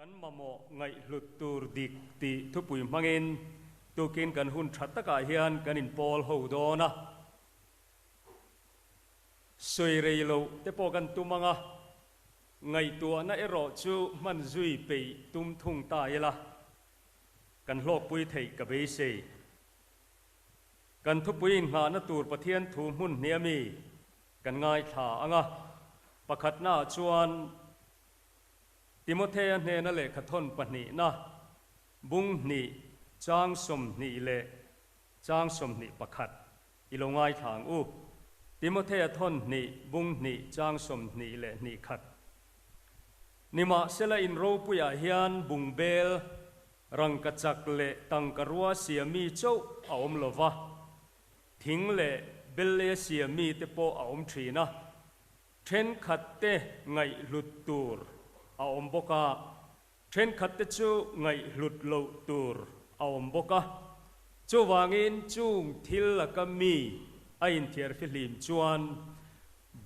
Kan mamawh ngaihhlut tur dik tih thupui hmangin tukin kan hun tha takah hian kan inpawl ho dawn a. Sawi rei loh te pawh kan tum ang a, ngaihtuahna erawh chu hman zui peih tum thung ta ila, kan hlawkpui theih ka beisei. Kan thupui inghahna tur Pathian thu hmun hniami kan ngaithla ang a, pakhatnaah chuan Timothea hnena lehkhathawn pahnihna, bung hnih, chang 20 leh chang 21 i lo ngaithla ang u. Timothea thawn hnih, bung hnih, chang 20 leh hnih khat. Nimahsela in ropuiah hian bungbel, rangkachak leh tangkarua siami chauh a awm lo va, thing leh belle siami te pawh a awm thin a. Thenkhatte ngaihhlut tur a awm bawk a, thenkhatte chu ngaihhlut loh tur a awm bawk a. Chuvangin chung thil laka mi a inthiar fihlim chuan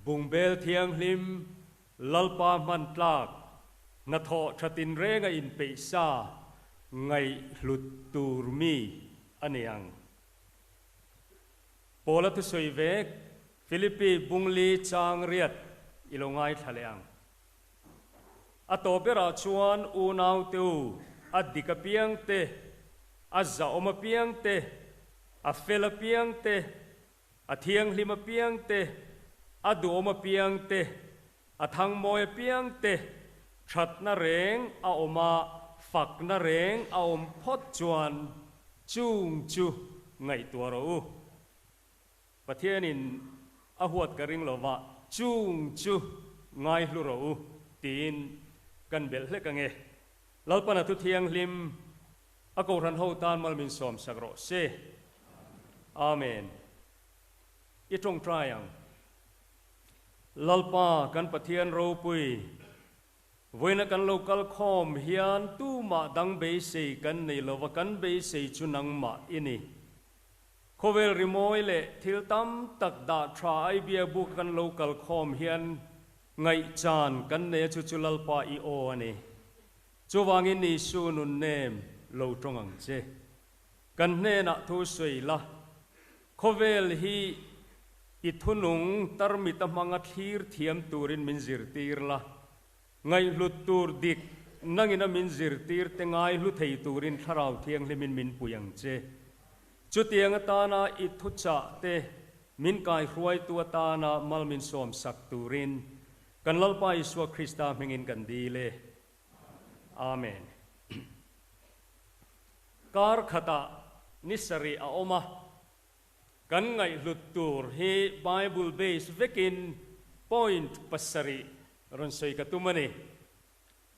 bungbel thianghlim, Lalpa hman tlak, hnathawh tha tinreng a inpeih sa ngaihhlut tur mi a ni ang. Paula thusawi vek, Philippi bungli chang riat i lo ngaithla leh ang. A tawp berah chuan unaute u, a dik apiang te, a zahawm apiang te, a fel apiang te, a thianghlim apiang te, a duhawm apiang te, a thangmawi apiang te, thatna reng a awm a, fakna reng a awm phawt chuan chung chu ngaihtuah rawh u. Pathianin a huat ka ring lova, chung chu ngai hlu rawh u tiin kan belh hlek ange. Lalpana thu thianghlim a Kohhran ho tan mal min sawm sak rawh se. Amen. I tawngtai ang. Lalpa kan Pathian ropui, vawiina kan lo kal khawm hian tumah dang beisei kan nei lova, kan beisei chu nangmah i ni. Khawvel rimawi leh thil tam tak dah tha ai biakbuk kan lo kal khawm hian ngaihchan kan nei a chu chu Lalpa i aw a ni. Chuvangin Isu nun nem lo tawng ang che. Kan hnenah thu sawi la, khawvel hi i thunung tarmita hmanga thlir thiam turin min zirtir la, Ngaihhlut tur dik nangin a min zirtir te ngaihlu thei turin Thlarau Thianghlimin min pui ang che. Chutiang atana i thuchah te min kaihruaitu atana mal min sawmsak turin kan Lalpa Isua Krista hmingin kan dil e. Amen. Kar khatah ni sarih a awm a, Kan ngaihhlut tur hi Bible base vekin point pasarih rawn sawi ka tum a ni.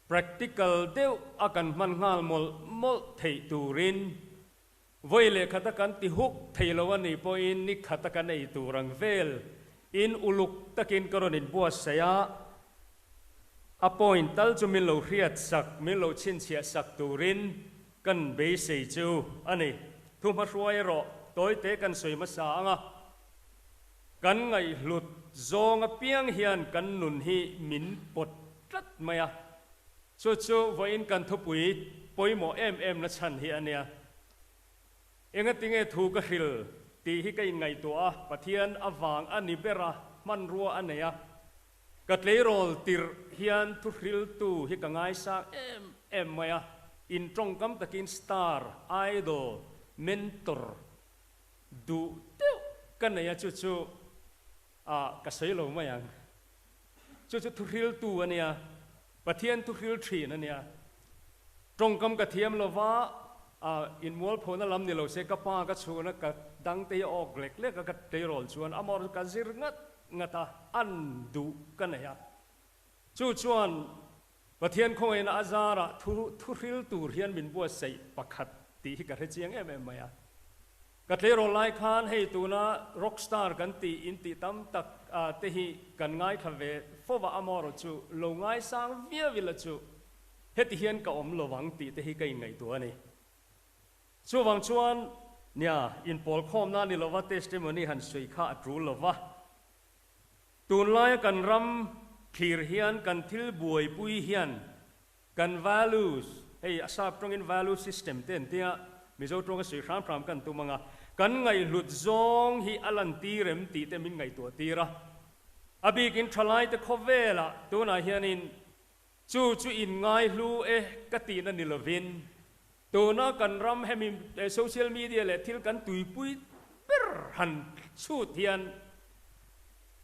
Practical deuh a kan hman nghal mawlh mawlh theih turin vawi leh khata kan ti huk thei lo a nih pawhin ni khata kan ei tur ang vel in uluk takin ka rawn inbuatsaih a, a point tal chu min lo hriat sak, min lo chhinchhiah sak turin Kan beisei chu a ni. Thuhmahruai erawh tawite kan sawi hmasa ang a, kan ngaihhlut zawng apiang hian kan nun hi min pawt tlat mai a, chu chu vawiin kan thupui pawimawh em em na chhan hi a nia. Engatinge thu ka hril tih hi ka inngaihtuah a, Pathian avang a ni ber a, hmanrua a nei a, Ka tleirawl tirh hian thuhriltu hi ka ngaisang em em mai a, in tawngkam takin star, idol, mentor duh deuh ka nei a, chu chu ah ka sawi lo mai ang. Chu chu thuhriltu a nia, Pathian thuhril thin a nia. Tawngkam ka thiam lo va, ah inmualphona lam ni lo se ka pa ka chhuna ka dangte hi a awk lek lek a, ka tleirawl chuan amah ka zir ngat ngat a, an duh ka nei a. Chu chuan Pathian khawngaihna a zarah thu thuhril tur hian min buatsaih pakhat tih hi ka hre chiang em em mai a. Ka tleirawl lai khan hei tuna rock star kan tih in tih tam tak te hi kan ngaithla ve fo va, amaherawh chu lo ngaisang viau ila chu heti hian ka awm lo vang tih te hi ka inngaihtuah a ni. Chuvang chuan, nia, inpawl khawmna ni lova testimony han sawi kha a tul lova. Tunlaia kan ram thlir hian kan thil buaipui hian. Kan values, hei a sap tawngin value system te an tia, Mizo tawnga sawi hram hram kan tum anga, kan ngaihhlut zawng hi a lantir em tih te min ngaihtuah tir a. A bikin thalaite khawvelah tunah hianin chu chu inngaihlu e ka tihna ni lovin, tuna kan ram hemi social media leh thil kan tuipui ber han chhut hian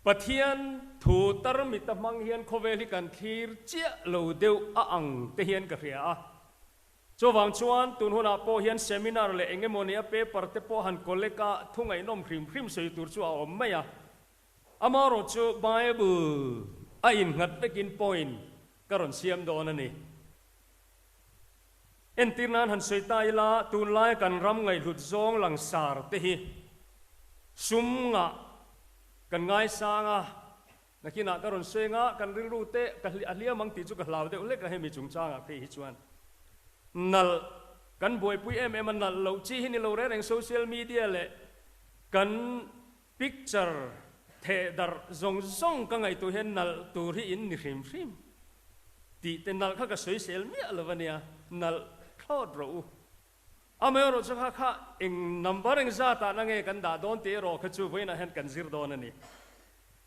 Pathian thu tarmita hmang hian khawvel hi kan thlir chiah lo deuh a ang te hian ka hria a. Chuvang chuan tun hunah pawh hian seminar leh eng emaw nia paper te pawh han collect a thu ngaihnawm hrim hrim sawi tur chu a awm mai a. Amaherawhchu Bible a innghat vekin point ka rawn siam dawn a ni. Entir nan han sawi ta ila, tunlai kan ram ngaihhlut zawng langsar te hi sum ngah kan ngaisang a, nakinah ka rawn sawi anga kan rilru te ka a hliam ang tih chu ka hlau deuh hlek a hemi chungchangah phei hi chuan nalh kan buaipui em em a, nalh loh chi hi ni lo reng reng social media leh kan Picture theh darh zawng zawng ka ngaihtuah hian nalh tur hi in ni hrim hrim tih te nalh kha ka sawisel miah lo a nia, nalh thlawt rawh u. Amaherawh chu kha kha eng number eng zatah na nge kan dah dawn tih erawh kha chu vawiinah hian kan zir dawn a ni.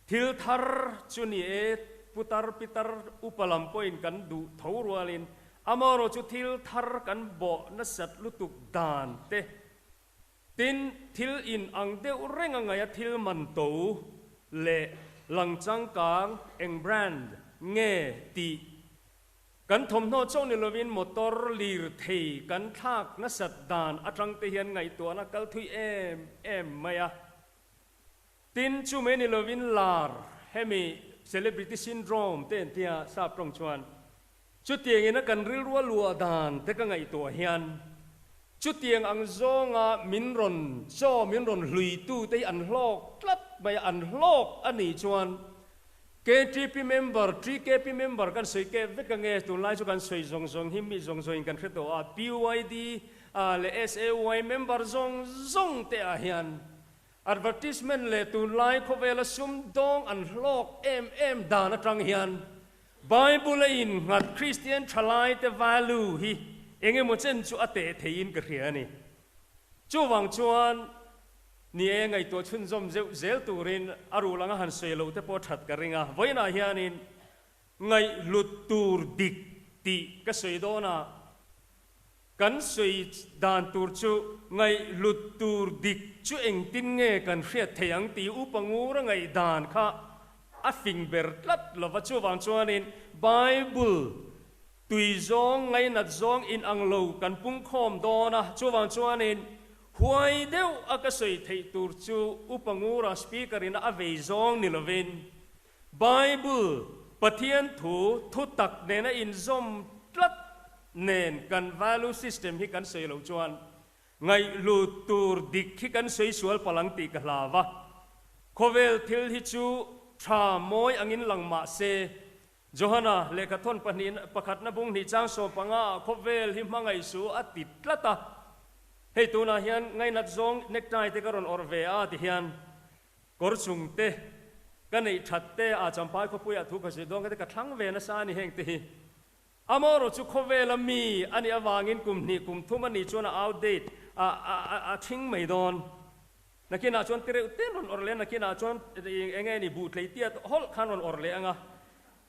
Thil thar chu ni e, putar pitar upa lam pawhin kan duh tho rualin amaherawh chu thil thar kan bawh nasat lutuk dan te Tin, thil in ang deuh reng a ngaih a thil man to leh lang changkang eng brand nge tih kan thawmhnaw chauh ni lovin motor lirthei kan thlak nasat dan atang te hian ngaihtuahna kal thui em em mai a. Tin, chu mai ni lovin lar hemi celebrity syndrome te an tia sap tawng chuan chutiang ina kan rilrua luah dan te ka ngaihtuah hian chutiang ang zawnga min rawn chaw min rawn hluitu te hi an hlawk tlat mai a, an hlawk a nih chuan KTP member, TKP member kan sawi kep vek ange, tunlai chu kan sawi zawng zawng hi mi zawng zawngin kan hre tawh a, PYD leh SAY member zawng zawng te ah hian Advertisement leh tunlai khawvela sum dawng an hlawk em em dan atang hian Bible a innghat Kristian thalaite value hi eng emaw chen chu a teh theiin ka hria a ni. Chuvang chuan ni e ngaihtuah chhunzawm zeuh zel turin a rul anga han sawi loh te pawh that ka ring a. Vawiinah hianin ngaihhlut tur dik tih ka sawi dawn a. Kan sawi dan tur chu ngaihhlut tur dik chu engtin nge kan hriat theih ang tih Upa Ngura ngaihdan kha a fing ber tlat lo va. Chuvang chuanin Bible tui zawng ngainat zawng inang lo kan pungkhawm dawn a. Chuvang chuanin huai deuh a ka sawi theih tur chu Upa Ngura Speaker ina a vei zawng ni lovin Bible, Pathian thu, thutak nena inzawm tlat nen kan value system hi kan sawi loh chuan ngaihlu tur dik hi kan sawi sual palh ang tih ka hlau a. Khawvel thil hi chu tha mawi angin lang mah se, Johana lehkhathawn pahnih pakhatna bung hnih chang 15 ah khawvel hi hmangaih su a ti tlat a. Hei tunah hian ngainat zawng necktie te ka rawn awrh ve a ti hian Kawr chung te, ka neih that te, a Champhai khawpuiah thu ka zir dawn kha te ka thlang ve nasa a ni heng te hi. Amaherawh chu khawvela mi a nih avangin kum hnih kum thum a nih chuan a outdate a a thing mai dawn. Nakinah chuan ti reuh ten rawn awrh leh a, nakinah chuan eng nge ni buh tlei tiat hawlh khan rawn awrh leh ang a.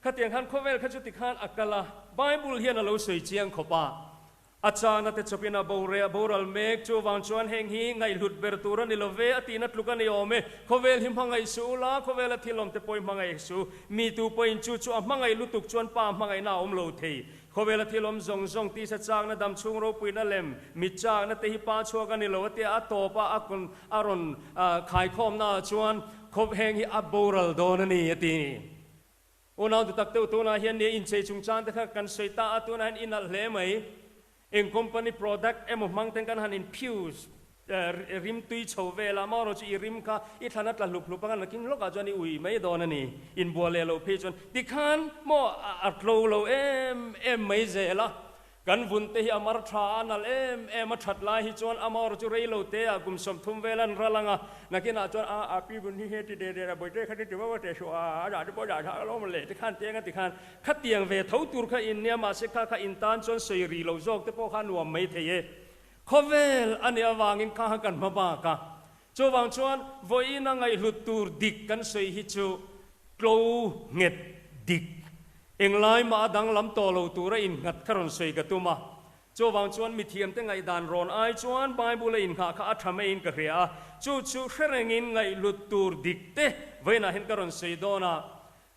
Khatiang khan khawvel kha chu tikhan a kal a, Bible hian a lo sawi chiang khawp a. A chana te chawpin a bo reh a boral mek, chuvang chuan heng hi ngaihhlut ber tur a ni lo ve, a tihna tluk a ni awm e. Khawvel hi hmangaih suh ula, khawvela thil awm te pawh i hmangaih suh. Mi tu pawhin chu chu a hmangaih lutuk chuan pa hmangaihna a awm lo thei. Khawvela thil awm zawng zawng tisa chakna dam chhung ropuina lem, mit chakna te hi pa chhuak a ni lo a tia a tawp a a rawn khaikhawmna ah chuan khawp heng hi a boral dawn a ni a ti. Unau duh tak deuh tunah hian nia inchei chungchang te kha kan sawi ta a, tunah hian i nalh hle mai. Eng company product emaw hmang ten kan han infuse rim tui chho vel a, amaherawh chu i rim kha i thlan a tla hlup hlup anga nakin lawkah chuan i ui mai dawn a ni, inbual leh loh phei chuan tikhan maw a tlo lo em em mai zel a. Kan vun te hi a mar tha a, a nalh em em a, that lai hi chuan amaherawh chu rei lo te ah kum 30 vel an ral ang a, nakinah chuan a a pi vun hi he ti der der a, bawihte kha ti ti vak teh suh a, a dah te pawh dah tha alawm le ti khan tiang a ti khan khatiang ve tho tur kha in nia, mahse kha kha in tan chuan sawi ri lo zawk te pawh kha nuam mai thei e. Khawvel a nih avangin kha kha kan hma bak a, chuvang chuan vawiin a ngaihhlut tur dik kan sawi hi chu tlo nghet dik, englai mah a danglam tawh lo tura innghat kha rawn sawi ka tum a. Chuvang chuan mithiamte ngaihdan rawn ai chuan Bible a inghah kha a tha maiin ka hria a, chu chu hre rengin ngaihhlut tur dik te vawiinah hian ka rawn sawi dawn a.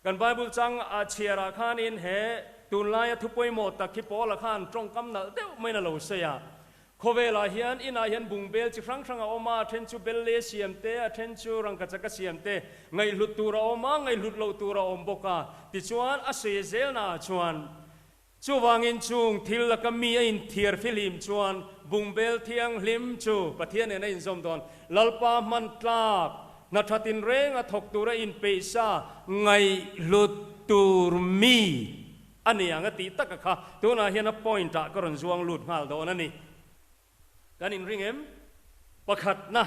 Kan Bible chang a chhiarah khanin he tunlaia thu pawimawh tak hi Paula khan tawngkam nalh deuh maiin a lo sawi a. Khawvelah hian inah hian bungbel chi hrang hrang a awm a, a then chu belle siam te, a then chu rangkachaka siam te, ngaihhlut tur a awm a, ngaihhlut loh tur a awm bawk a. Tichuan a sawi zelnaah chuan Chuvangin chung thil laka mi a inthiar fihlim chuan bungbel thianghlim chu Pathian nen a inzawm dawn. Lalpa hman tlak, hna tha tinreng a thawk tura inpeih sa ngaihhlut tur mi a ni ang a tih taka kha tunah hian a point ah ka rawn zuang lut nghal dawn a ni. Kan inring em? Pakhatna,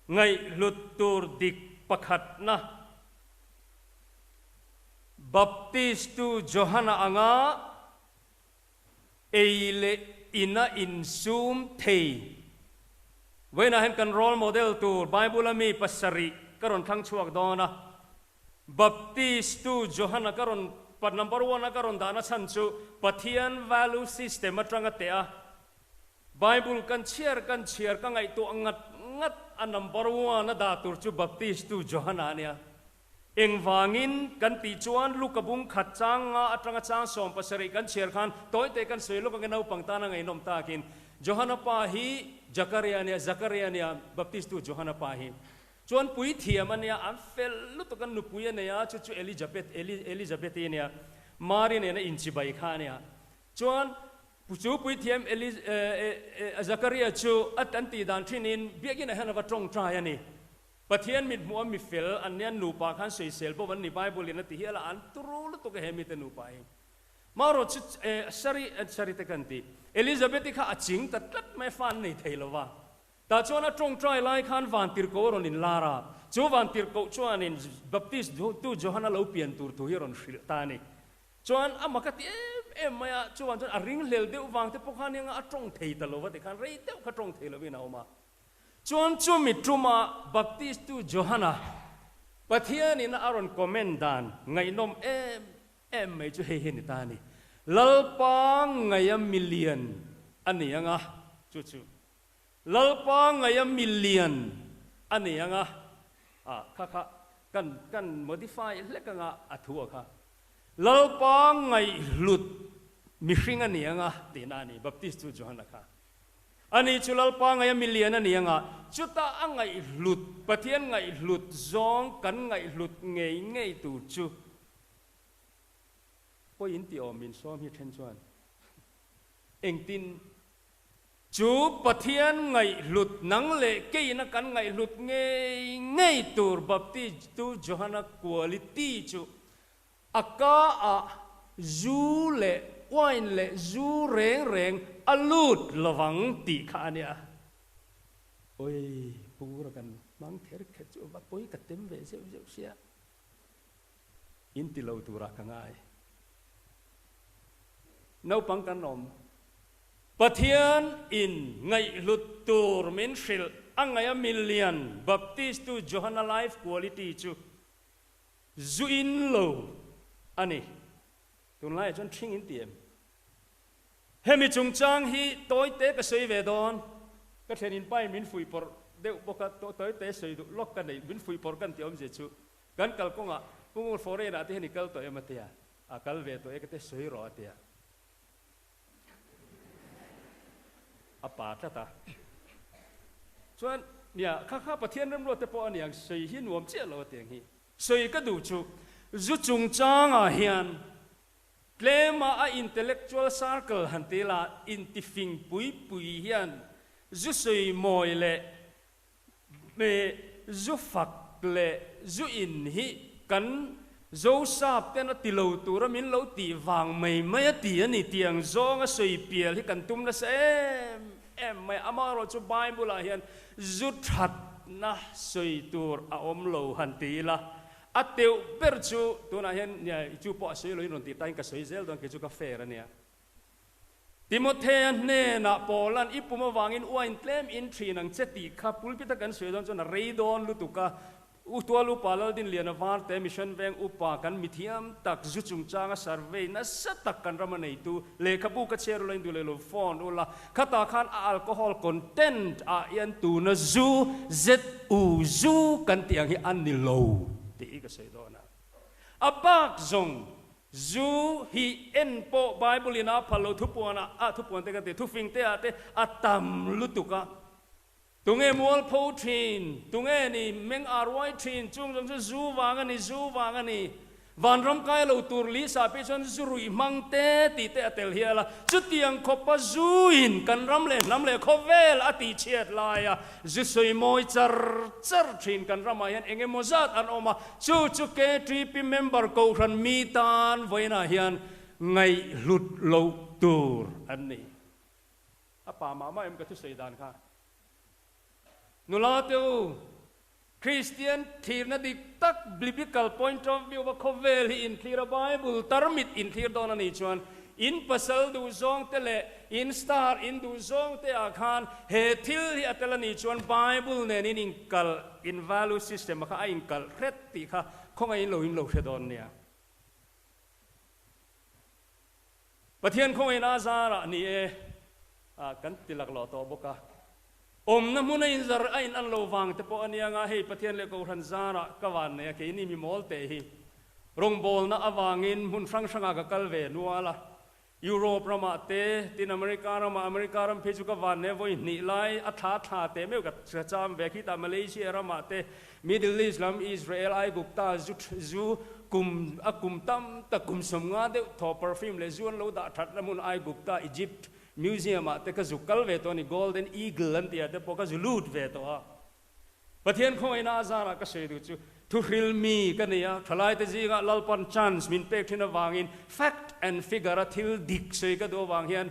ngaihhlut tur dik pakhatna. Baptistu Johana anga ei leh ina insum thei. Vawiinah hian kan role model tur Bible-a mi pasarih ka rawn thlang chhuak dawn a. Baptistu Johana ka rawn pa number one a ka rawn dahna chhan chu Pathian value system atanga teh a. Bible kan chhiar kan chhiar ka ngaihtuah ngat ngat a number one a dah tur chu Baptistu Johana a nia. Engvangin kan tih chuan Luka bung khat chang nga atanga chang 17 kan chhiar khan tawite kan sawi lawk angin naupang tana ngaihnawm takin Johana pa hi Jakaria ania, Zakaria ania, Baptistu Johana pa hi chuan puithiam ania, an fel lutuk an nupui a nei a, chu chu Elizabeth, Eli, Elizabeth-i ania, Mari nena inchibai kha ania. Chuan chu puithiam Eli, Zakaria chu a an tih dan thinin biakinn ah hian a va tawngtai a ni. Pathian mit hmuh a mi fel an nia nupa khan sawisel bawk an ni Bible in a ti hial a an turu lutuk a he mite nupa hi. Marawh chu Sari Sari te kan ti Elizabeth-i kha a ching ta tlat mai a fa an nei thei lo va. Tah chuan a tawngtai lai khan vantirhkoh a rawn inlar a, chu vantirhkoh chuanin Baptist tu Johana lo pian tur thu hi a rawn hrilh ta a ni. Chuan a mak a ti em em mai a, chuan chuan a ringhlel deuh vang te pawh khan eng a tawng thei ta lo va tikhan rei deuh kha tawng thei lovin a awm a. Chuan chumi ṭuma Baptistu Johana Pathianin a rawn comment dan ngaihnawm em em mai chu hei hi a ni ta a ni, Lalpa ngaia milian a ni ang a, chu chu Lalpa ngaia milian a ni ang a, ah kha kha kan kan modify hlek anga a thu a kha Lalpa ngaihhlut mihring a ni ang a tihna a ni Baptistu Johana kha. Ani chu Lalpa ngaih a milian a ni anga, chutah a ngaihhlut, Pathian ngaihhlut zawng kan ngaihhlut ngei ngei tur chu pawi in tih awm min sawm hi then chuan engtin chu Pathian ngaihhlut nang leh keiin a kan ngaihhlut ngei ngei tur Baptistu Johana quality chu A ka ah zu leh wine leh zu reng reng a lut lovang tih kha a nia. Oi, pura kan hmang ther kher chu va pawi ka tem ve zeuh zeuh sia. In ti lo turah ka ngai. Naupang kan awm. Pathian in ngaihhlut tur min hrilh a ngaih a milian Baptist tu Johana life quality chu Zu in lo a ni. Tunlaiah chuan ṭhing in ti em? Hemi chungchang hi tawite ka sawi ve dawn. Ka ṭhen in pain min fuih pawrh deuh bawk a, tawite sawi duh lawk ka nei. Min fuih pawrh kan tih awmzia chu kan kalkawngah Pungul foreign ah te hian i kal tawh em a tia, a kal ve tawh e ka te sawi rawh a tia. A pa tlat a. Chuan, nia, kha kha Pathian remruat te pawh a niang, sawi hi nuam chiah lo a tiang hi. Sawi ka duh chu, zu chungchangah hian tlema a intellectual circle han ti la, intifing pui pui hian zu sawi mawi leh zu fak leh zu in hi kan. Zosap ten a ti lo tura min lo tih vang mai mai a ti a ni tih ang zawnga sawi pial hi kan tum nasa em em mai. Amaherawhchu Bible ah hian zu thatna sawi tur a awm lo han ti ila, a teuh ber chu tunah hian chu pawh a sawi loin rawn tih tain ka sawi zel dawn kei chu ka fair a nia. Timothea hnenah Paula'n i pum avangin uain tlem in thin ang che tih kha pulpit a kan sawi dawn chuan a rei dawn lutuk a. U Tual Upa Laldinliana Varte Mission Veng Upa kan mithiam tak zu chungchanga survey nasa tak kan rama neitu lehkhabu ka chhiar ula in duh leh lo phone ula khatah khan a alcohol content ah hian tuna zu ZU zu kan tih ang hi a ni lo tih hi ka sawi dawn a. A bak zawng Zu hi en pawh Bible in a phal lo thupuan ah ah thupuan te kan ti thufing te ah te a tam lutuk a. Tunge mualpho thin, tunge ni meng ar uai thin chung zawng chu zu vang a ni, zu vang a ni. Vanram kai lo tur Lisa phei chuan zu ruih hmang te tih te a tel hial a. Chutiang khawpa zu in kan ram leh hnam leh khawvel a tihchhiat lai a, zu sawi mawi char char thin kan ramah hian eng emaw zat an awm a, Chu chu KTP member kohhran mi tan vawiinah hian ngaihhlut loh tur an ni. A pa mah mah em ka thusawi dan kha. Nula te u, Kristian thlirna dik tak biblical point of view a khawvel hi inthlir a Bible tarmit inthlir dawn a nih chuan in pasal duh zawng te leh in star in duh zawng te ah khan he thil hi a tel a nih chuan Bible nen in inkalh In value system a kha a inkalh hret tih kha khawngaihin lo in lo hre dawn nia. Pathian khawngaihin a zarah ni e a kan ti laklawh tawh bawk a. Awmna hmun a inzar a in an lo vang te pawh a nia nga hei Pathian leh Kohhran zarah ka van nei a keini mi mawl teh hi rawngbawlna avangin hmun hrang hrangah ka kal ve nual a. Europe ramah te, tin America ramah, America ram phei chu ka van hle vawi hnih lai a thla thla teh meuh ka cham ve khitah Malaysia ramah te, Middle East lam Israel, Aigupta zu zu kum a kum tam tak kum 50 deuh thaw perfume leh zu an lo dah that na hmun Aigupta, Egypt, Museum ah te ka zu kal ve tawh a ni, Golden Eagle an tih ah te pawh ka zu lut ve tawh a. Pathian khawngaihna a zarah ka sawi duh chu thuhril mi ka nei a, thalaite zingah Lalpan chance min pek thin avangin fact and figure a thil dik sawi ka duh avang hian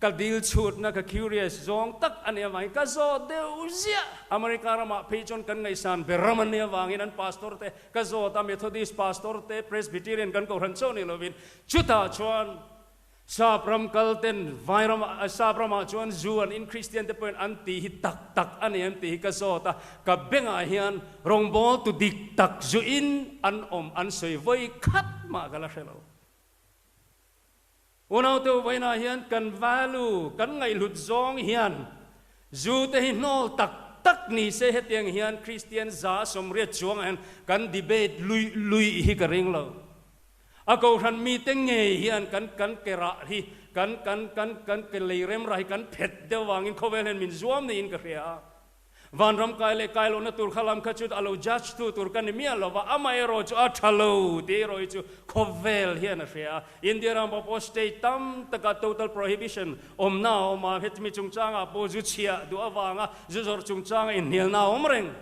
ka dil chhutna ka curious zawng tak a nih avangin ka zawt deuh ziah. America ramah phei chuan kan ngaihsan ber ram an nih avangin an pastor te ka zawt a, Methodist pastor te, Presbyterian kan kohhran chauh ni lovin chutah chuan Sap ram kal ten vai ram ah sap ram ah chuan zu an in Kristian te pawhin an tih hi tak tak a ni em tih hi ka zawt a, ka bengah hian rawngbawltu dik tak zu in an awm an sawi vawi khat mah ka la hre lo. Unaute vawiinah hian kan value kan ngaihhlut zawng hian zu te hi hnawl tak tak ni se hetiang hian Kristian 180 chuangah hian kan debate luih luih hi ka ring lo. A kohhran mite ngei hian kan kan ke rah hi kan kan kan kan ke lei rem rah hi kan phet deuh vangin khawvel hian min zuam niin ka hria a. Vanram kai leh kai lohna tur kha lam kha chu a lo judge tu tur ka ni miah lo va, amaherawh chu a tha lo tih erawh hi chu khawvel hian a hria a. India ram pawh state tam taka total prohibition awmna a awm a, heti mi chungchangah pawh zu chhiah duh avanga zu zawrh chungchanga inhnialna a awm reng.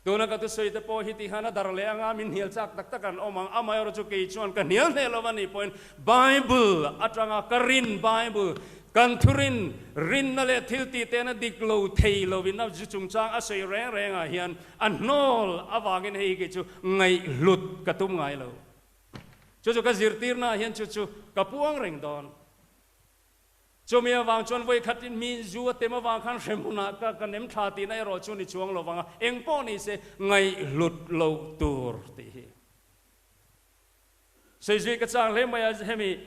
Tuna ka thusawi te pawh hi ti hian a dar leh anga min hnial chak tak tak an awm ang. Amaherawh chu kei chuan ka hnial hneh lo a nih pawhin Bible atanga ka rin Bible kan thurin rinna leh thil tih tehna dik lo thei lovin a zu chungchang a sawi reng rengah hian a hnawl avangin hei hi kei chu ngaihhlut ka tum ngai lo. Chu chu ka zirtirnaah hian chu chu ka puang reng dawn. Chumi avang chuan vawi khatin mi zu a tem avang khan hrem hunah ka ka nem thla tihna erawh chu ni chuang lo vang a, eng pawh ni se ngaihhlut loh tur tih hi. Sawi zui ka chang hle mai a, hemi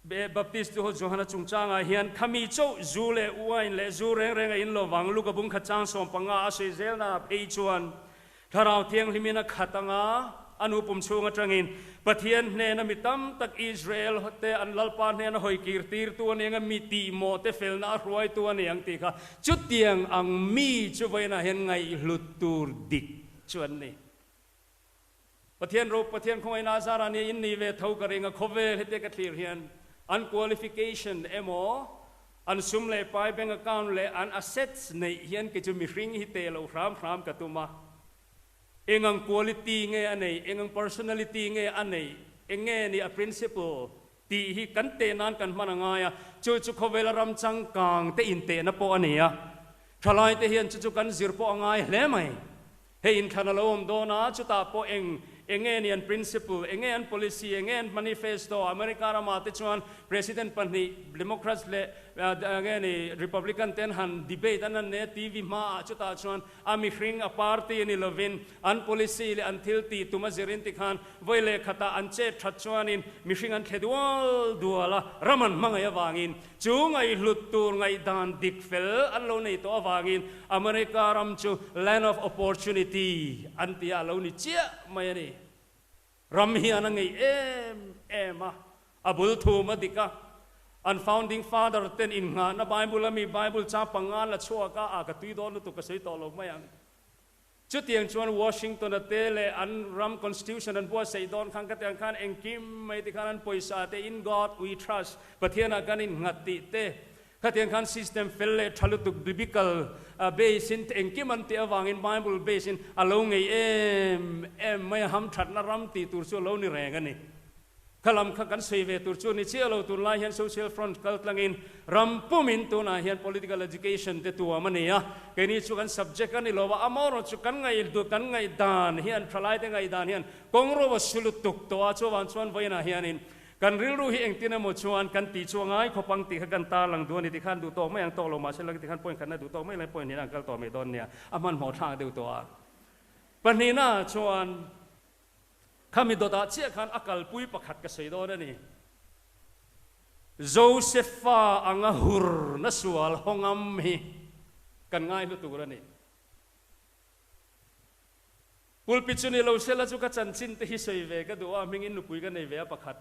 Baptist tu ho Johana chungchangah hian khami chauh zu leh wine leh zu reng reng a in lo vang, Luka bung khat chang 15 a sawi zelnaah phei chuan Thlarau Thianghlimin a khat anga a nu pum chhung atangin Pathian hnena mi tam tak Israel te an Lalpa hnena hawi kir tirtu a ni anga mi tihmawh te felna a hruaitu a ni ang tih kha chutiang ang mi chu vawiinah hian ngaihhlut tur dik chu an ni. Pathian ro Pathian khawngaihna a zarah nia in ni ve tho ka ring a khawvel hete ka thlir hian an qualification emaw An sum leh pai bank account leh an assets neih hian kei chu mihring hi teh loh hram hram ka tum a. Eng ang quality nge a neih, eng ang personality nge a neih, eng nge ni a principle tih hi kan teh nan kan hman a ngai a, chu chu khawvela ram changkang te intehna pawh a ni a. Thalaite hian chu chu kan zir pawh a ngai hle mai. Hei inthlan a lo awm dawn a, chutah pawh eng eng nge ni an principle, eng nge an policy, eng nge an manifesto, America ramah te chuan President pahnih Democrats leh nge ni Republican te an han debate an han nei a TV hmaah chutah chuan a mihring a party a ni lovin an policy leh an thil tih tum a zirin tikhan vawi leh khatah an chet that chuanin mihring an thle dual dual a, ram an hmangaih avangin Chu ngaihhlut tur ngaihdan dik fel an lo nei tawh avangin America ram chu Land of Opportunity an ti a, a lo ni chiah mai a ni. Ram hian a ngeih em em a, a bul thum a dik a, an founding father ten innghahna Bible ami Bible chang panga la chhuak a, a ka tui dawn lutuk ka sawi tawh lo mai ang. Chutiang chuan Washington-a te leh an ram Constitution an buatsaih dawn khan khatiang khan engkim mai ti khan an pawisa te In God we trust, Pathianah kan innghat tih te, khatiang khan system fel leh tha lutuk biblical base in engkim an tih avangin Bible base in a lo ngei em em mai a, hamthatna ram tih tur chu a lo ni reng a ni. Kha lam kha kan sawi ve tur chu ni chiah lo, tunlai hian Social Front kal tlangin ram pumin tunah hian political education te tuam a ni a, keini chu kan subject a ni lo a, amaherawh chu kan ngaihduh kan ngaihdan hian thalaite ngaihdan hian kawng ro a su lutuk tawh a, chuvang chuan vawiinah hianin kan rilru hi engtin emaw chuan kan tih chu a ngai khawp ang tih kha kan tarlang duh a ni tikhan duh tawk mai ang tawk lo mahse la tikhan point khatna duh tawk mai lai point hnihna an kal tawh mai dawn nia, a hmanhmawh thlak deuh tawh a. Pahnihna chuan. Khami dawtah chiah khan a kalpui pakhat ka sawi dawn a ni. Josefa anga hur na sual hawngam hi kan ngai hlu tur a ni. Pulpit chu ni lo sela chu ka chanchin te hi sawi ve ka duh a, hmingin nupui ka nei ve a pakhat.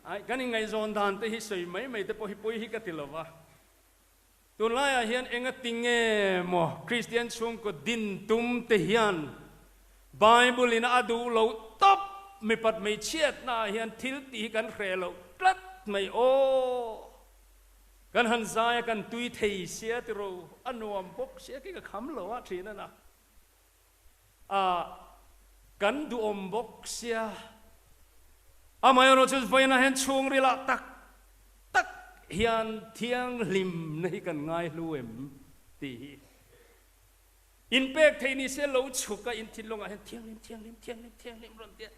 Ai, kan inngaihzawn dan te hi sawi mai mai te pawh hi pawi hi ka ti lo va. Tunlaiah hian enga ti nge maw Kristian chhungkaw din tum te hian Bible in a duh loh tawp mipat hmeichhiatna ah hian thil tih hi kan hreh loh tlat mai aw. Kan han zai a kan tui thei sia tiro a nuam bawk sia khi ka kham lo a thin a na. A kan duhawm bawk sia. Amaherawh chu vawiinah hian chhungrilah tak tak hian thianghlimna hi kan ngaihlu em tih hi inpek theih ni se lo chhuk a inthinlungah hian thianghlim thianghlim thianghlim thianghlim rawn tia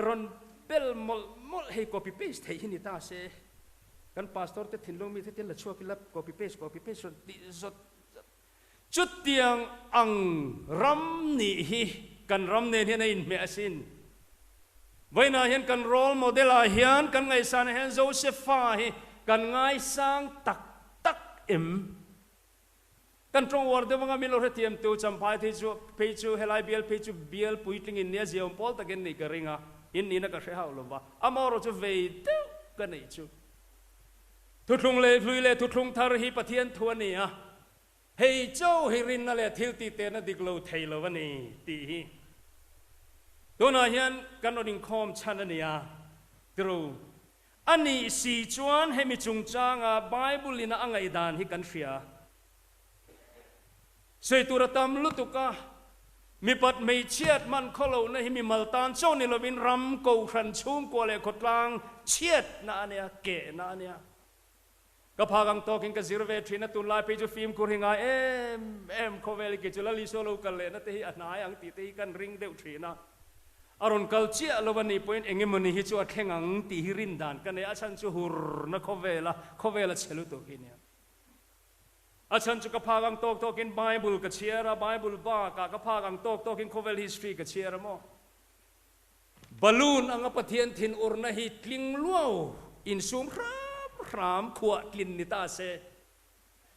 rawn bel mawlh mawlh hei copy paste theih hi ni ta se kan pastor te thinlung mi te la chhuak ila copy paste copy paste rawn tih zawt Chutiang ang ram nih hi kan ram nen hian a inhmeh asin. Vawiinah hian kan role model ah hian kan ngaihsanah hian Josefa hi kan ngaisang tak tak em? Kan tawng uar deuh anga min lo hrethiamtu Champhai phei chu phei chu helai bial phei chu bial puitling in nia ziaawm pawl takin nih ka ring a, in nihna ka hre hauh lova, amaherawh chu vei deuh ka neih chu. Thuthlung leh hlui leh thuthlung thar hi Pathian thu a ni a, hei cho hi rinna leh thil tih tehna dik lo thei lo a ni tih hi tunah hian kan rawn inkhawm chhan a ni a, tiro a nih si chuan hemi chungchanga Bible ina a ngaihdan hi kan hria. Sawi tur a tam lutuk a, mipat hmeichhiat hman khaw lohna hi mimal tan chaw ni lovin ram, kohhran, chhungkua leh khawtlang chhiatna a nia, kehna a nia. Ka phak ang tawkin ka zir ve thin a, tunlai phei chu fimkhur hi ngai em em khawvel hi kei chu Lalisua lo kal lehna te hi a hnai ang tih te hi kan ring deuh thin a. A rawn kal chiah lo a nih pawhin eng emawni hi chu a thleng ang tih hi rin dan ka nei a, a chhan chu hurna khawvela khawvela chhe lutuk hi nia. A chhan chu ka phak ang tawk tawkin Bible ka chhiar a, Bible bakah ka phak ang tawk tawkin khawvel history ka chhiar a maw? Balloon anga Pathian thin urna hi tling luau insum hram hram khuah tlin ni ta se.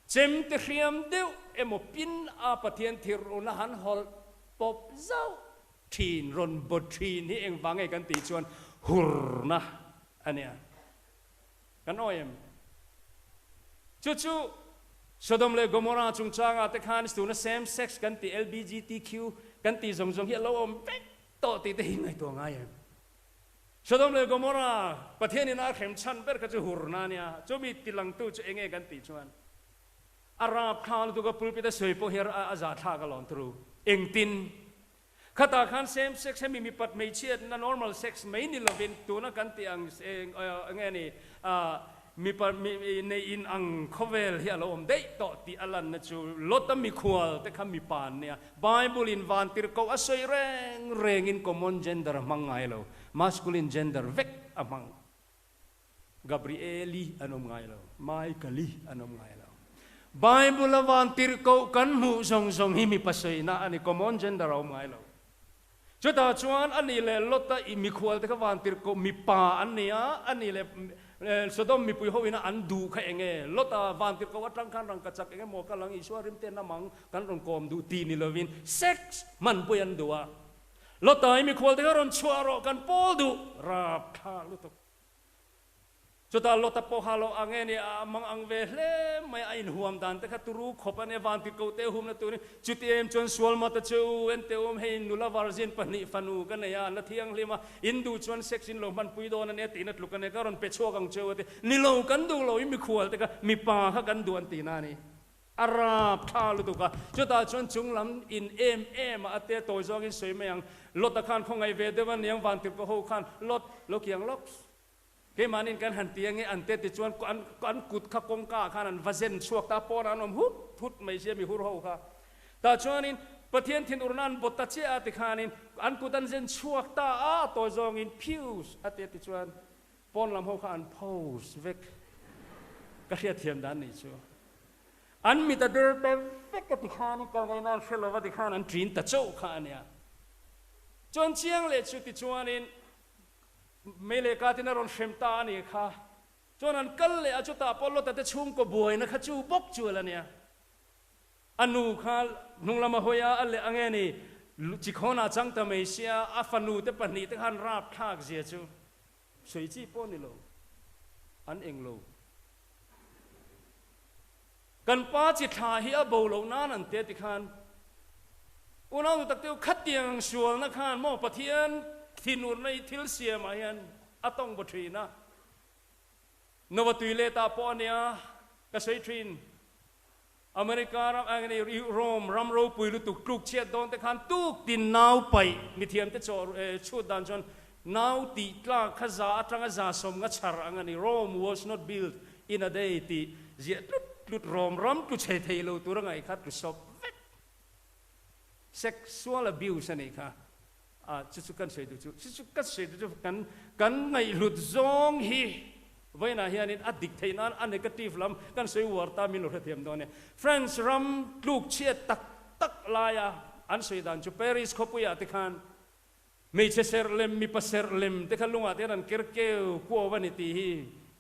Chemte hriam deuh emaw pin a Pathian thir urna han hawlh pawp zauh thin, rawn baw thin hi engvang nge kan tih chuan hurna a nia. Kan awi em? Chu chu Sodom leh Gomorrah chungchangah te khan tuna same sex kan tih LBGTQ kan tih zawng zawng hi a lo awm vek tawh tih te hi ngaihtuah ngai em? Sodom leh Gomorrah Pathianin a hrem chhan ber kha chu hurna a nia, chumi tilangtu chu enge kan tih chuan? A rapthlak lutuk a pulpit a sawi pawh hi a zahthlak alawm turu. Engtin? Khatah khan same sex hemi mipat hmeichhiatna normal sex mai ni lovin tuna kan tih ang enge ni mipa nei in ang khawvel hi a lo awm daih tawh tih a lanna chu Lota mikhual te kha mipa an nia. Bible in vantirhkoh a sawi reng rengin common gender a hmang ngai lo, masculine gender vek a hmang. Gabrieli an awm ngai lo, Michaeli an awm ngai lo. Bible a vantirhkoh kan hmuh zawng zawng hi mipa sawina a ni, common gender a awm ngai lo. Chutah chuan a nih leh Lota i mikhual te kha vantirhkoh mipa an ni a, a nih leh Sodom mipui ho ina an duh kha eng nge? Lota vantirhkoh atang khan rangkachak eng emaw kal ang, Isua rimten amang kan rawn kawm duh ti ni lovin sex hmanpui an duh a. Lota i mikhual te kha rawn chhuah rawh kan pawl duh rapthlak lutuk. Chutah Lota pawh kha lo ang e ni a mang ang ve hle mai a inhuam dan te kha turu khawp a nia vantirhkoh te humna turin chuti em chuan sual mata che u en teh um hei nula virgin pahnih fanu ka nei a an la thianghlim a in duh chuan sex in lo hmanpui dawn a nia tihna tluk a nia ka rawn pe chhuak ang che u a ti ni lo kan duh lo i mikhual te kha mipa kha kan duh an tihna a ni. A rap tha lutuk a, chutah chuan chung lam in em em a ate tawi zawngin sawi mai ang. Lot-a khan khawngaih ve deuh a niang vantirhkoh ho khan, Lot, lo kiang lawk. Keimahniin kan han ti ange an te ti chuan an an kut kha kawngka ah khan an va zen chhuak ta, pawnah an awm hut hut mai sia mi hur ho kha. Tah chuanin Pathian thinurna an bawt ta chiah a ti khanin an kut an zen chhuak ta a, tawi zawngin phius a te ti chuan Pawn lam ho kha an pose vek. Ka hriatthiam dan nih chu. An mit a der ta vek a ti khan i kal ngaihna an hre lova ti khan an ṭin ta chauh kha a nia. Chuan chiang leh chu tichuanin mei leh katin a rawn hrem ta a nih kha. Chuan an kal leh a chutah pawh Lota te chhungkaw buaina kha chu bawk chu a la nia. A nu kha hnung lama hawi a, a leh ang e ni, Chikhawnah chang ta mai sia, a fanu te pahnih te khan rapthlak zia chu sawi chi pawh ni lo, an eng lo. Kan pa chi thla hi a bo loh nan an ti a ti khan, unau nu tak te u, khatiang sualna khan maw Pathian thinurna hi thil siamah hian a tawng baw thin a, Nova tui let ah pawh a nia ka sawi thin. America ram a ni Rome ram ropui lutuk tluk chhiat dawn te khan tuk tin nau paih mithiam te chaw chhut dan chuan nau tih tlak kha za atanga za sawm nga chhar ang a ni Rome was not built in a day tih ziah tlut tlut Rome ram tlu chhe thei lo tur a ngaih kha tlu sawp vek sexual abuse a nih kha a chu chu kan sawi duh chu chu chu ka sawi duh chu kan kan ngaihhlut zawng hi vawiinah hianin a dik theih nan a negative lam kan sawi uar ta min lo hrethiam dawn e. France ram tluk chhiat tak tak laia an sawi dan chu Paris khawpuiah te khan hmeichhe serh lem mipa serh lem te kha lungah te hian an ker keu kuau a ni tih hi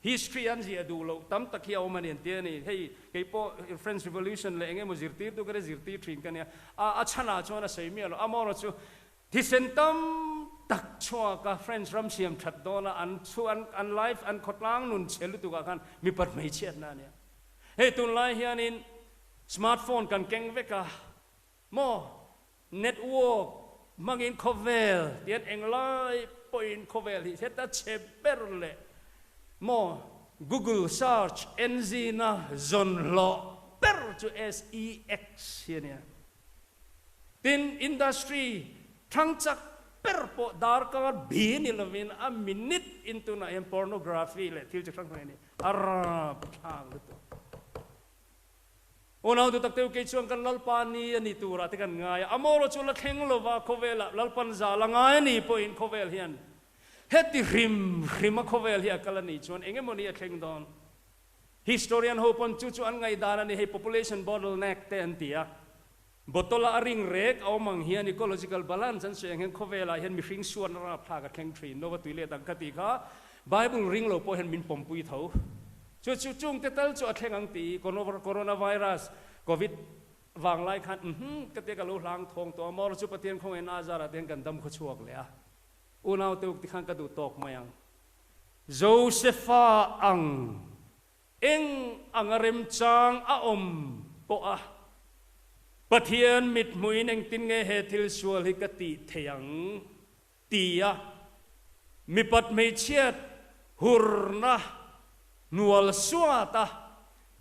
history an ziah duh loh tam tak hi a awm a ni an ti a ni. Hei kei pawh French Revolution leh eng emaw zirtirtu ka ria zirtir thin ka nia a a chhanah chuan a sawi miah lo. Amaherawhchu chu Thisen tam tak chhuak a French ram siam that dawn a an chu an an life an khawtlang nun chhe lutuk ah khan mipat hmeichhiatna a nia. Hei tunlai hianin smart phone kan keng vek a maw network hmangin khawvel tian englai pawhin khawvel hi heta chhe ber leh maw Google search engine a zawn hlawh ber chu SEX hi a nia. Tin, industry thang chak ber pawh darkar bi ni lovin a minute in tunah hian pornography leh thil chi hrang hrang hi a ni a rapthlak lutuk. Unau duh tak te u, kei chuan kan Lalpa ni a ni turah te kan ngai a, amaw chu la thleng lova khawvelah Lalpan zal a ngai a ni pawhin khawvel hian heti hrim hrim a khawvel hi a kal a nih chuan eng emaw ni a thleng dawn. Historian ho pawn chu chu an ngaihdan a ni, hei population bottleneck te an ti a, bottle a a ring rek a awm ang hian ecological balance an sawi ang hian khawvelah hian mihring suan rapthlak a thleng thin, Nova tui let ang ka tih kha Bible ring lo pawh hian min pawmpui tho. Chu chu chungte tal chu a thleng ang tih coronavirus, covid vanglai khan umm ka tia ka lo hlang thawng tawh a, mawr chu Pathian khawngaihna a zarah te hian kan dam khawchhuak leh a, unau te uk ti khan ka duh tawk mai ang. Josefa ang eng anga remchang a awm pawh a, Pathian mithmuhin engtin nge he thil sual hi ka tih thei ang? tia mipat hmeichhiat hurna hnual suata.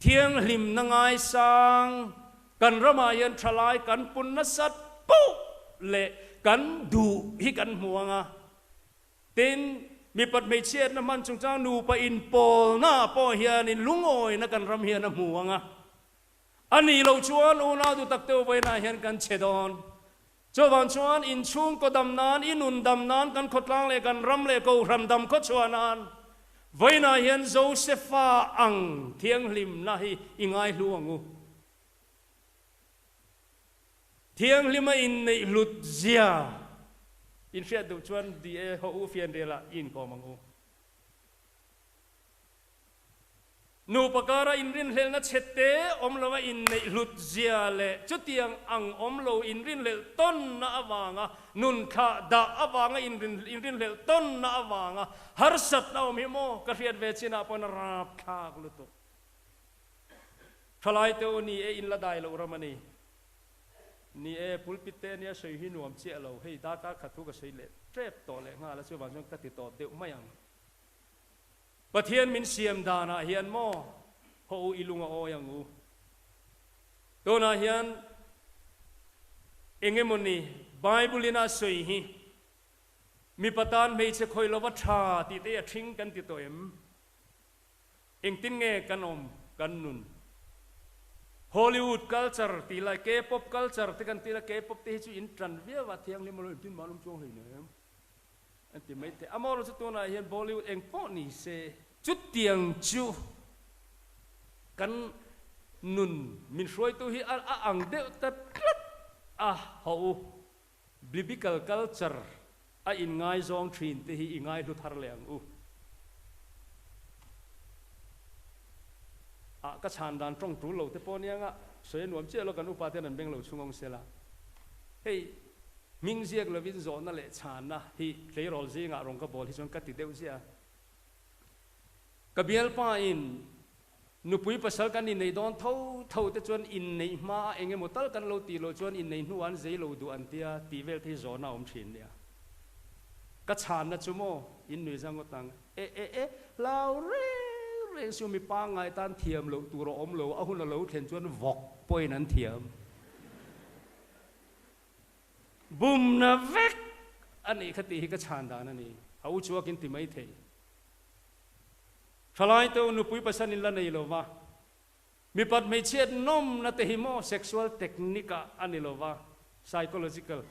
Thianghlimna ngaisang kan ramah hian thalai kan pun nasat poh leh kan duh hi kan hmu ang a. Tin, mipat hmeichhiatna hman chungchang nupa inpawlnaah pawh hianin lungawina kan ram hian a hmu ang a. A nih loh chuan unau duh tak deuh vawiinah hian kan che dawn. Chuvang chuan inchhungkaw dam nan, i nun dam nan, kan khawtlang leh kan ram leh kohhran dam khawchhuah nan vawiinah hian Josefa ang thianghlimna hi i ngaihlu ang u. Thianghlima inneih hlut zia inhriat duh chuan DA ho u fianrialah i inkawm ang u. Nupa kara inrinhlelhna chhe te awm lova inneih hlut zia leh chutiang ang awm lo inrinhlelh tawnna avanga nun thlah dah avanga inrinhlelh tawnna avanga harsatna awm hi maw ka hriat ve chinah pawn a rapthlak lutuk. Thalai te u ni e in la dai loh ram a ni. Ni e, pulpit te ania sawi hi nuam chiah lo, hei darkar khat thu ka sawi leh tep tawh leh nghal a, chuvang chuan ka ti tawp deuh mai ang. Pathian min siam danah hian maw haw u i lung a awi ang u. Tunah hian eng emawni Bible in a sawi hi mipa tan hmeichhe khawih lova tha tih te hi a ṭhing kan ti tawh em? Engtin nge kan awm kan nun? Hollywood culture tih lai K-pop culture te kan ti la, K-pop te hi chu in tan viau a thianghlim alo engtin mah an awm chuang hlei nem an ti mai thei. Amaherawhchu chu tunah hian Bollywood eng pawh ni se chutiang chu kan nun min hruaitu hi a ang deuh ta tlat a haw u. Biblical culture a inngaizawng thin te hi i ngaihlu thar leh ang u. Ah ka chhan dan tawng tul lo te pawh nia nga sawi a nuam chiah lo kan upa ten an beng lo chhung awng sela. Hei hming ziak lovin zawhna leh chhanna hi tleirawl zingah rawng ka bawl hi chuan ka ti deuh ziah a. Ka bialpa in Nupui pasal kan inneih dawn tho tho te chuan inneih hma a eng emaw tal kan lo tih loh chuan inneih hnuah an zei lo duh an tia tih vel te hi zawhna a awm thin nia. Ka chhanna chu maw in nui zang ngawt ang. E e e, hlau reng reng siu mi pangngai tan thiam loh tur a awm lo, a hun a lo thlen chuan vawk pawhin an thiam. Bumna vek a nih kha tih hi ka chhan dan a ni. A u chuakin ti mai thei. Thalai te u nupui pasal in la nei lo va, mipat hmeichhiat nawmna te hi maw sexual technique ah a ni lo va, psychological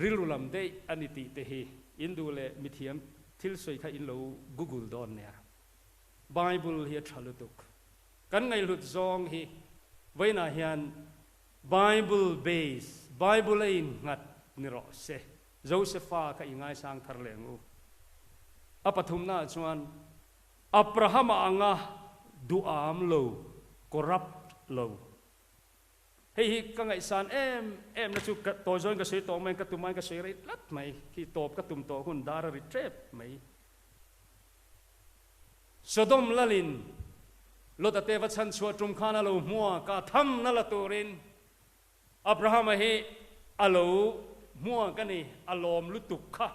rilru lam daih a ni tih te hi in duh leh mithiam thil sawi kha in lo google dawn nia. Bible hi a tha lutuk. Kan ngaihhlut zawng hi vawiinah hian Bible base, Bible a innghat ni rawh se. Josefa kha i ngaisang thar leh ang u. A pathumnaah chuan Abrahama anga duham lo, corrupt lo. Hei hi ka ngaihsan em em na chu ka tawi zawngin ka sawi tawh mai, ka tum aiin ka sawi rei tlat mai. Khi tawp ka tum tawh hun dar a ri tep mai. Sodom lalin Lota te va chhanchhuah tum khan a lo hmua ka thamna la turin Abrahama hi a lo hmuak a ni, a lawm lutuk kha.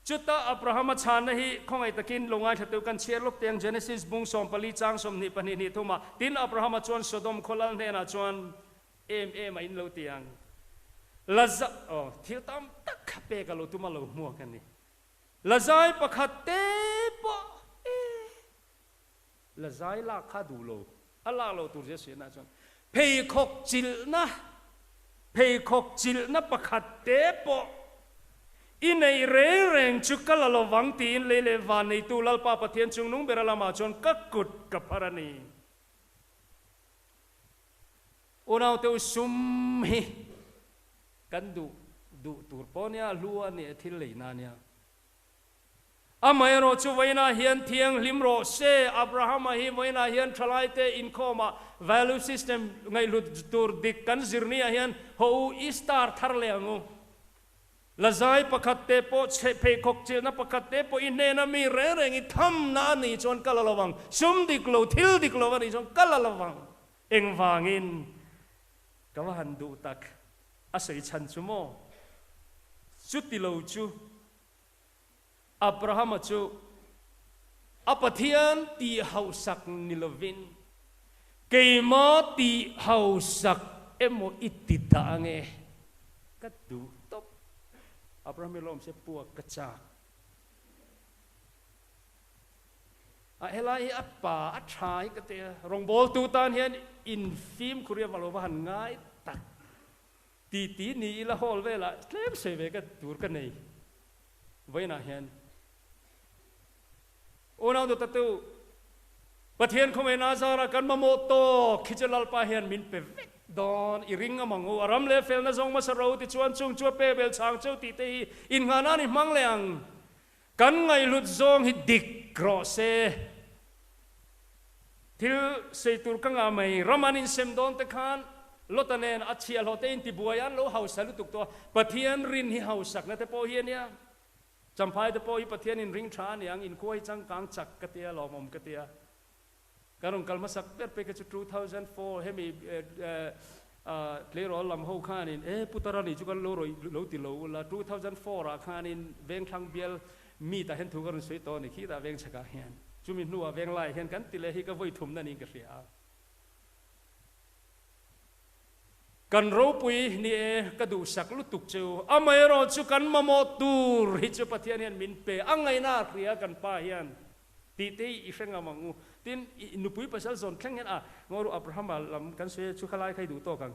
Chuta Abrahama chhanna hi khawngaih takin lo ngaithla teuh kan chhiar lawk teng Genesis bung 14 chang 22 hnih thumah, Tin, Abrahama chuan Sodom khaw lal hnenah chuan em em a in lo ti ang. Laza, aw, thil tam tak kha pek a lo tum a lo hmuak a ni. Lazai pakhat te pawh e. Lazai lak kha duh lo, a lak lo tur zia sianah chuan pheikhawk chilhna, pheikhawk chilhna pakhat te pawh i neih reng reng chu ka la lovang tiin lei leh van neitu Lalpa Pathian chungnung bera lamah chuan ka kut ka phar a ni. Unaute u sum hi kan duh duh tur pawh nia, hlu a nih a thil leina nia. Amaherawh chu vawiinah hian thianghlim rawh se, Abrahama hi vawiinah hian thalaite inkhawmah value system ngaihhlut tur dik kan zir niah hian haw u i star thar leh ang u. Lazai pakhat te pawh chhe pheikhawk chilhna pakhat te pawh i hnena mi reng reng i thamna a nih chuan ka la lo vang, sum dik lo, thil dik lo a nih chuan ka la lo vang. Engvangin ka va han duh tak a sawi chhan chu maw? Chuti lo chu Abrahama chu a Pathian tih hauhsak ni lovin, Keima tih hausak emaw i ti dah ange? Ka duh tawp. Abraham hi lawm se puak ka chak. A helai hi a pa a tha hi ka ti a, rawngbawltu tan hian in fimkhur hi a va lo va han ngai tak. Ti ti ni ila hall velah tlem sawi ve ka tur ka nei vawiinah hian. Unau dawtatu, Pathian khawngaihna azara kan mamawh tawk hi chu Lalpa hian min pe vek dawn i ring a mang u. A ram leh felna zawng hmasa ro tichuan chung chu a pe bel chhang cheu tih te hi innghahna a ni hmang leh ang. Kan ngaihhlut zawng hi dik rawh se. Thil sei tur ka ngah mai. Ram an insem dawn te khan Lota nen a chhiahhlawh te intibuai an lo hausa lutuk tawh a. Pathian rin hi hausakna te pawh hi a nia. Champhai te pawh hi Pathian in ring tha a niang, inkhua hi changkang chak ka tia, lawmawm ka tia. Kan rawn kal hmasak ber pek hi chu 2004 hemi tleirawl lam ho khanin e Putara ni chu kan lo rawih lo ti lo ula, 2004 ah khanin Vengthlang bial meet ah hian thu ka rawn sawi tawh a ni khitah Vengchhakah hian. Chumi hnuah Venglaiah hian kan ti leh hi ka vawi thumna niin ka hria a. Kan ropui ni e, ka duhsak lutuk che u. Amaherawh chu kan mamawh tur hi chu Pathian hian min pe a ngaihna a hria kan pa hian tih te hi i hre ngam ang u. Tin, i nupui pasal zawn thleng hian a Ngawru Abrahama lam kan sawi a, chu kha lai kha i duh tawk ang.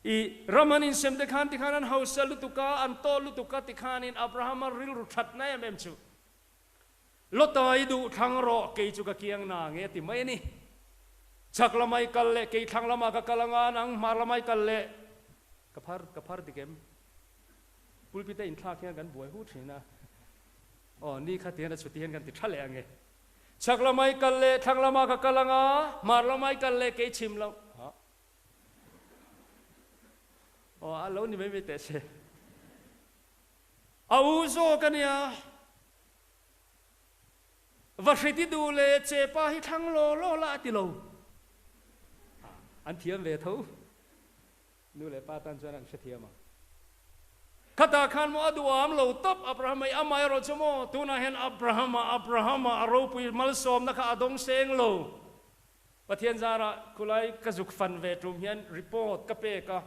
I ram an insem te khan tikhan an hausa lutuk a, an tawh lutuk a tikhanin Abrahama rilru thatna em em chu Lota i duh thlang rawh, kei chu ka kiang na nge ti mai a ni. Chhak lama i kal leh kei thlang lama ka kal anga nang hmar lama i kal leh ka phar ka phar dik em? Pulpit a inthlak hian kan buai hu thin a, aw ni kha tihian a chhuti hian kan ti tha leh ange. Chhak lama i kal leh thlang lama ka kal anga hmar lama i kal leh kei chhim lam ha aw a lo ni mai mai teh se. A u zawk a nia. Va hriti duh leh che pa hi thlang law law la a ti lo. An thiam ve tho. Nu leh pa tan chuan an hrethiam ang. Khatah khan maw a duham lo tawp Abrahama i amah erawh chu maw tunah hian Abrahama Abrahama a ropui malsawmna kha a dawng seng lo. Pathian zarah khulai ka zuk fan ve tum hian report ka pek a.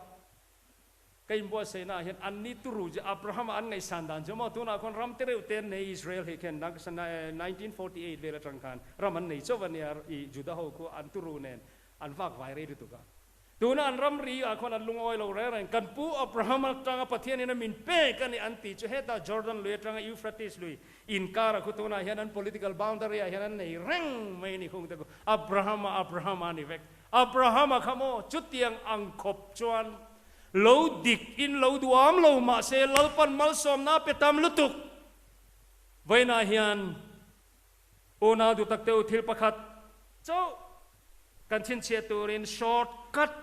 Ka inbuatsaihnaah hian anni turu chu Abrahama an ngaihsan dan chu maw? Tunah khawn ram te reuh te an nei Israel hi khen 1948 vel atang khan ram an nei chauh a nia i Juda ho khu an turu nen an vak vai rei lutuk a. Tuna an ram ri ah khawn an lungawi lo reng reng. Kan pu Abraham atanga Pathian in a min pek a ni an tih chu hetah Jordan lui atanga Euphrates lui inkar ah khu tunah hian an political boundary ah hian an nei reng mai a ni khung te khu Abrahama Abrahama a ni vek. Abrahama kha maw chutiang ang khawp chuan lo dik in lo duam lo mahse Lalpan malsawmna pe tam lutuk. Vawiinah hian unau duhtak te u thil pakhat chauh kan chhinchhiah turin short cut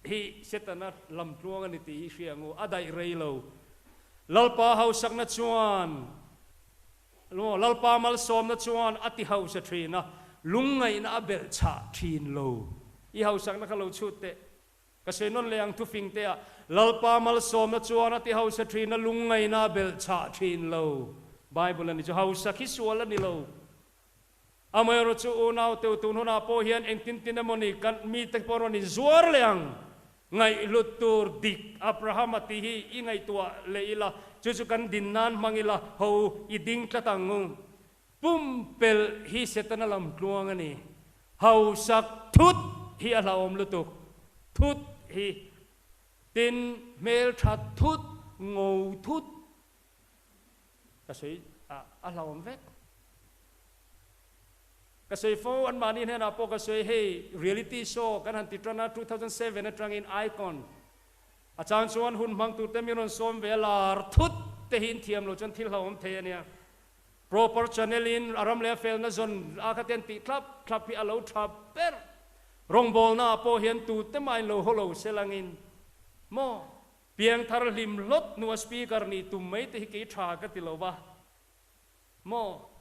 hi Setana lamtluang a ni tih hi hria ang u, a daih rei lo. Lalpa hausakna chuan Lalpa malsawmna chuan a ti hausa thin a, lungngaihna a belh chhah thin lo. I hausakna kha lo chhut teh. Ka sawi nawn leh ang thufing te ah, Lalpa malsawmna chuan a ti hausa thin a, lungngaihna a belh chhah thin lo. Bible a ni chu hausak hi sual a ni lo. Amaherawh chu unau teu tun hunah pawh hian engtin tin emaw ni kan mite pawh rawn inzuar leh ang. Ngaihhlut tur dik Abrahama tih hi i ngaihtuah leh ila, chu chu kan din nan hmang ila, ho i ding tlat ang u. Pumpelh hi Setana lam tluang a ni. Hausak thut hi a hlauhawm lutuk. Thut hi tin hmeltha thut, ngo thut ka sawi a hlauhawm vek. Ka sawi fo, anmahni hnenah pawh ka sawi, hei reality show kan han ti tan a, 2007 atangin Icon a chang chuan hun hmang turte min rawn sawm ve a, lar thut te hi inthiam lo chuan thil hlauhawm thei a nia. Proper channel in a ram leh a felna zawn a kha te an tih thlap thlap hi a lo tha ber. Rawngbawlna ah pawh hian tute mah in lo haw lo se langin maw? Piangthar hlim hlawt hnua speaker nih tum mai te hi kei tha ka ti lo va maw?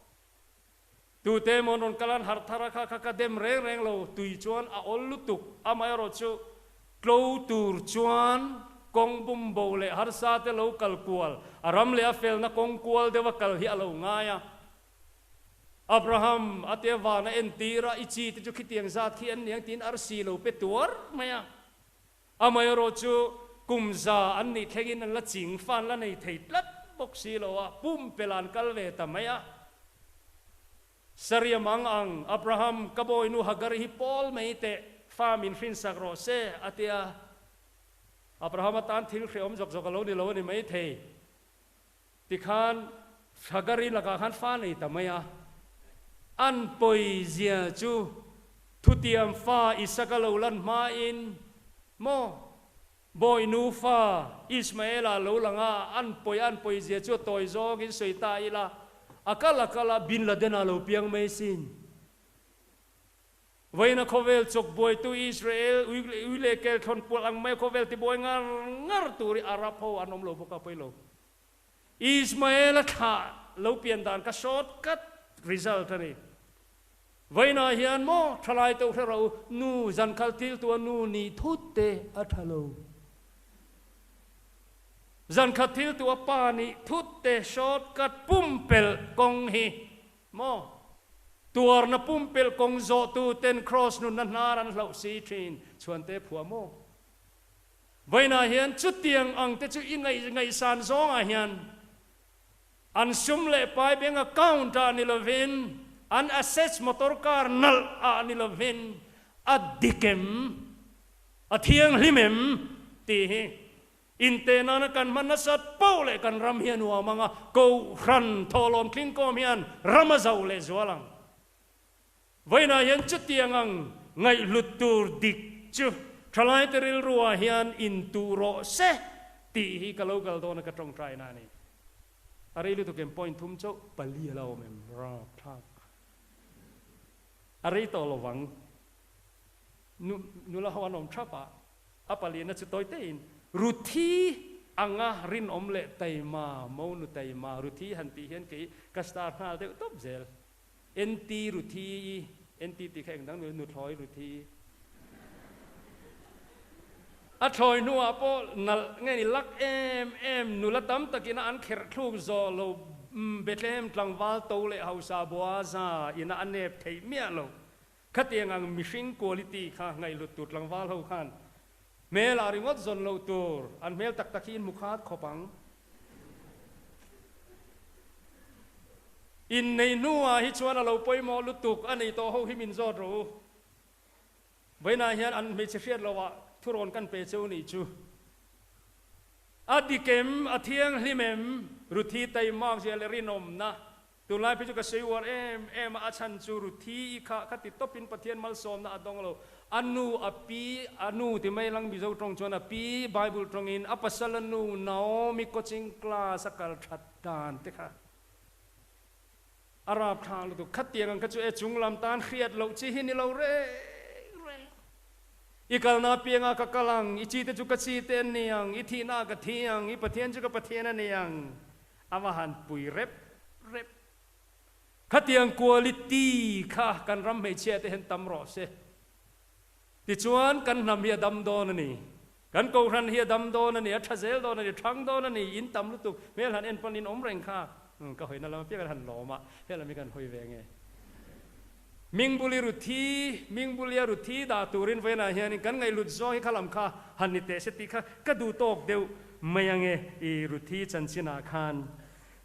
Tute emaw an rawn kal an harh thar a kha kha ka dem reng reng lo, tui chuan a awl lutuk, amaherawh chu tlo tur chuan kawng bum bo leh harsa te lo kal kual, a ram leh a felna kawng kual deuha kal hi a lo ngai a. Abraham a tia van a entir a, i chi te chu khitiang zat khi an ni ang tiin arsi lo pe tuar mai a. Amaherawh chu kum za an nih thlengin an la ching fa an la nei thei tlat bawk si lo a, pumpelh an kal ve ta mai a. Saria mang ang, Abraham, ka bawinu Hagari hi pawl mai teh, fa min hrinsak rawh se, a ti a. Abraham atan thil hrehawm zawk zawk a lo ni lo a ni maithei. Tikhan Hagari lakah khan fa nei ta mai a. An pawizia chu thutiam fa Isaka lo lan hmain maw? Bawi nufa Ismaela lo lang a, an pawi an pawizia chu a tawi zawngin sawi ta ila, a kal a kal a, Bin Laden-a lo piang mai sin. Vawiina khawvel chawk buaitu Israel ui leh kel thlawn pual ang mai a khawvel tibuai ngar ngar tur hi Arab ho an awm lo bawk a, pawi lo. Ismaela thlah lo pian dan kha short cut result a ni. Vawiinah hian maw thalai te u hre rawh u, nu zan khal thil tua nu nih thut te a tha lo. Zan khat thil tua pa nih thut te short cut pumpelh kawng hi maw tuarna pumpelh kawng zawhtu ten kraws nunna hnar an hlauh si thin chhuante phuah maw? Vawiinah hian chutiang ang te chu i ngaih ngaihsan zawngah hian an sum leh pai bank account ah ni lovin, an assets motor car nalh ah ni lovin a dik em, a thianghlim em tih hi inteh nana kan hman nasat poh leh kan ram hi a nuam ang a, Kohhran thawhlawm tlingkawm hian ram a zauh leh zual ang. Vawiinah hian chutiang ang ngaihhlut tur dik chu thalaite rilruah hian intuh rawh se tih hi ka lo kal dawn a ka tawngtaina a ni. A rei lutuk em point thum chauh pali a la awm em rapthlak. A rei tawh lo vang. Nu nula ho an awm thap a, a palina chu tawi tein Ruthi anga rinawm leh taima, monu taima Ruthi han tih hian kei ka star nghal deuh tawp zel. NT Ruthi i NT tih kha eng dang ni lo nuthlawi Ruthi i a thlawi hnuah pawh nalh nge ni lak em em nula tam takin a an kherh thluk zawh lo Bethlehem tlangval to leh hausa Boaza ina a nep theih miah lo khatiang ang mihring quality kha ngaihhlut tur tlangval ho khan Hmel ah ringawt zawn loh tur, an hmel tak tak hi in hmu khat khawp ang. Inneih hnuah hi chuan a lo pawimawh lutuk a nei tawh ho hi min zawt rawh u. Vawiinah hian an hmeichhe hriat loh ah thurawn kan pe cheu nih chu. A dik em, a thianghlim em, Ruthi taimak zia leh rinawmna Tunlai phei chu ka sawi uar em em a, a chhan chu Ruthi i kha kha ti tawpin Pathian malsawmna a dawng lo. A nu, a pi, a nu ti mai lang Mizo tawng chuan a pi, Bible tawngin a pasal a nu Naomi coaching class a kal that dan te kha a rap thla lutuk. Khatiang ang kha chu e chunglam tan hriat loh chi hi ni lo reng reng. I kalna apiangah ka kal ang, i chi te chu ka chi te an ni ang, i thihna ah ka thi ang, i Pathian chu ka Pathian a ni ang. A va han pui rep rep. Khatiang quality kha kan ram hmeichhia te hian tam rawh se. Tichuan kan hnam hi a dam dawn a ni. Kan kohhran hi a dam dawn a ni, a tha zel dawn a ni, thang dawn a ni, in tam lutuk, hmel han en pawn in awm reng kha. Ka hawina lam apiang an han lawm a, helam hi kan hawi ve nge. Mingbuli Ruthi, Mingbulia Ruthi dah turin vawiinah hianin kan ngaihhlut zawng hi kha lam kha han ni teh se tih kha ka duh tawk deuh mai ange i Ruthi chanchinah khan.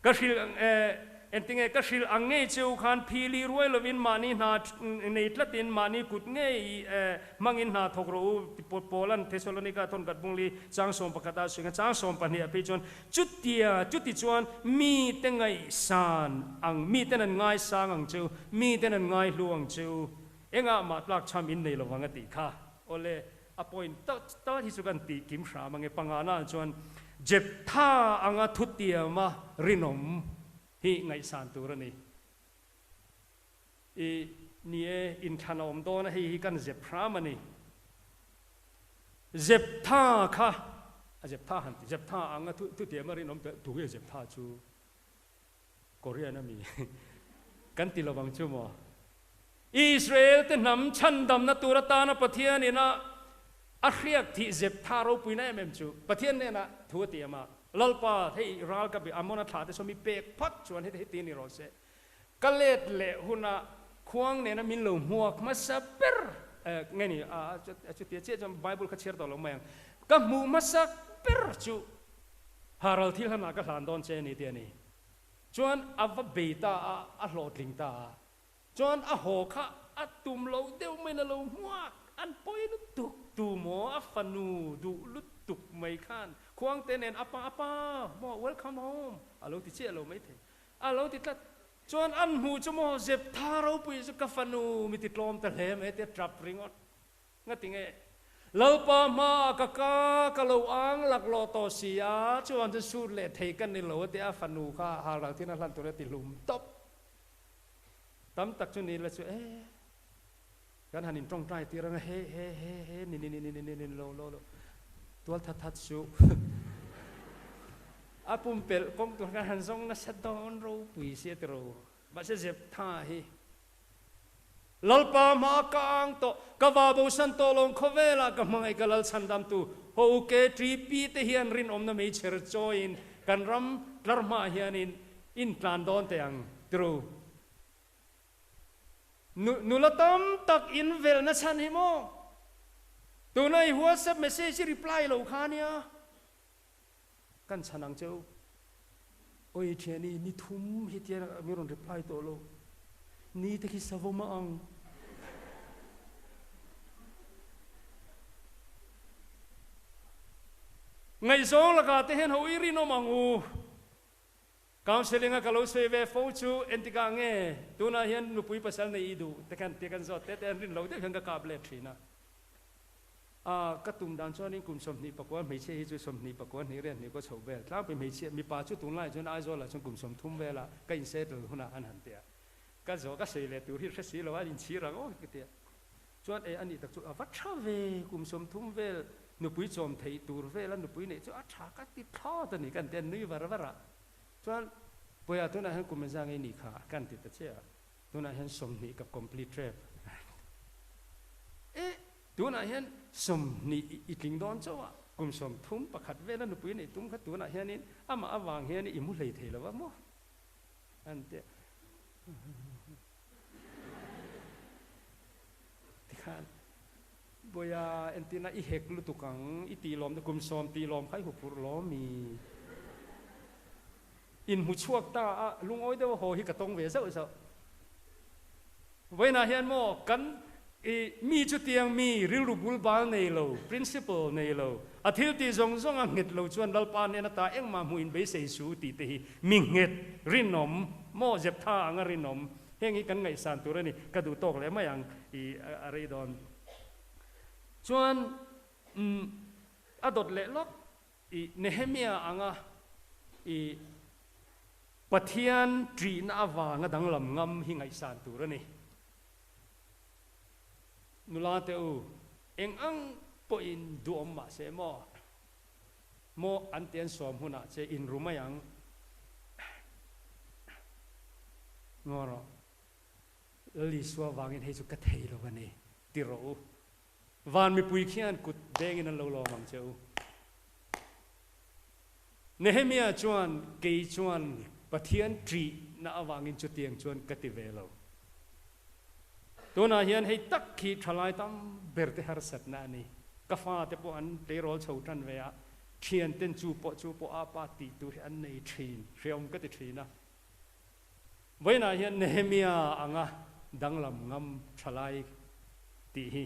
Ka hrilh eh engtinge ka hrilh ang ngei cheu khan phili ruai lovin mahni hna nei tlatin mahni kut ngei eh hmangin hna thawk rawh u ti Paula'n Thesalonika thawn Katbungli chang 11 a sawi khan chang 12 ah phei chuan Chutia, chuti chuan mite ngaihsan ang, miten an ngaisang ang che u, miten an ngaihlu ang che u, engah mah tlak chham in nei lovang a tih kha. Awle, a point tal tal hi chu kan tih kim hram ange. Pangana chuan Jeptha anga thutiama rinawm hi ngaihsan tur a ni. I, ni e, inthlan a awm dawn a, hei hi kan zep hram a ni. Zeptha kha, a Zeptha han ti, Zeptha ang a thutiam a rinawm teh, tunge Zeptha chu? Korean a mi kan ti lovang chu maw? Israel te hnam chhandamna tur atana Pathian ina a hriak thih Zeptha ropuina em em chu Pathian hnenah thu a tiam a, Lalpa, hei ral ka bi, Amona thlah te saw mi pek phawt chuan heti heti ni rawh se. Ka let leh hunah khuang nena min lo hmuak hmasa ber nge ni a chutia chiah chuan Bible kha chhiar tawh lo mai ang. Ka hmuh hmasa ber chu Haral thil hanah ka hlan dawn che a ni tih a ni. Chuan a va bei ta a, a hlawhtling ta a. Chuan a haw kha a tum lo deuh maiin a lo hmuak, an pawi lutuk tu maw a fanu duh lutuk mai khan khuangte nen a pa a pa maw welcome home a lo ti chiah lo maithei a lo ti tlat. Chuan an hmuh chu maw Zeptha ropui chu ka fanu mi ti tlawm ta hle mai tia tap ringawt ngati nge Lalpa hmaah ka ka ka lo ang laklawh tawh si a, chuan chu sut leh thei ka ni lo a tia a fanu kha halral thin a hlan tur a ti hlum tawp. Tam tak chu ni la chu e kan han in tawngtai tir anga he he he he ni ni ni ni ni ni lo lo lo tual that that suh a pumpelh kawng tur kan han zawng nasa dawn ropui sia tiro mahse zep tha hi Lalpa hma ka ang tawh ka va bosan tawh lawng khawvelah ka hmangaih ka lal chhandamtu ho KTP te hian rinawmna meichher chawiin kan ram tlar hmaah hianin In tlan dawn teh ang tiro. Nu nula tam tak in velh na chhan hi maw? Tuna i WhatsApp message i reply lo kha nia. Kan chhan ang che u. Oi thiani ni thum hi tian mi rawn reply tawh lo. Ni te khi savawm a ang. Ngaihzawng lakah te hian ho i rinawm ang u. Counselling a ka lo sawi ve fo chu entikah nge tunah hian nupui pasal nei i duh te khan tia kan zawt te te an rin lo deuh hian ka kap let thin a. A ka tum dan chuanin kum 24 hmeichhia hi chu 24 hnih riat hnih kaw chhoh vel tlangpui hmeichhia mipa chu tunlaiah chuan Aizawl ah chuan kum 30 velah ka in settle hunah an han ti a. Ka zawh ka sawi leh tur hi hre si lo a inchhir ang aw ka ti a. Chuan e anih tak chu a va tha ve, kum 30 vel nupui chawm theih tur vela nupui neih chu a tha ka ti thlawt a ni kan ti a, nui var var a. Chuan Puia tunah hian kum engzah ngei ni kha kan ti ta che a, tunah hian 20 ka complete rep. E tunah hian 20 i tling dawn chauh a, kum 31 vela nupui neih tum kha tunah hianin amah avang hian i mu hlei thei lo va maw? An ti a. Tikhan Bawiha entirna i hek lutuk ang, i tih lawm kum 10 tih lawm kha i huphurh lawm mi. Inhmu chhuak ta a, lungawi deuh a haw hi ka tawng ve zauh zauh. Vawiinah hian maw kan i mi chutiang mi rilru bul bal nei lo, principle nei lo, a thil tih zawng zawng a nghet lo chuan Lalpa hnen ata engmah hmuh in beisei su tih te hi mi nghet rinawm maw Zeptha anga rinawm heng hi kan ngaihsan tur a ni, ka duh tawk leh mai ang i a rei dawn. Chuan umm a dawt leh lawk i Nehemia anga i Pathian ṭihna avanga danglam ngam hi ngaihsan tur a ni. Nula te u, eng ang pawhin duhawm mah se maw? Maw an ti an sawm hunah che inru mai ang. Ngaw rawh, Lal Isua vangin hei chu ka thei lo a ni, ti rawh u. Van mipui khian kut bengin an lo lawm ang che u. Nehemia chuan, Kei chuan Pathian ṭihna avangin chutiang chuan ka ti ve lo. Tunah hian hei tak hi ṭhalai tam ber te harsatna a ni. Ka fate pawh an tleirawl chho ṭan ve a, ṭhianten chu pawh chu pawh a pa tih tur hi an nei ṭhin, hreawm ka ti ṭhin a. Vawiinah hian Nehemia anga danglam ngam ṭhalai tih hi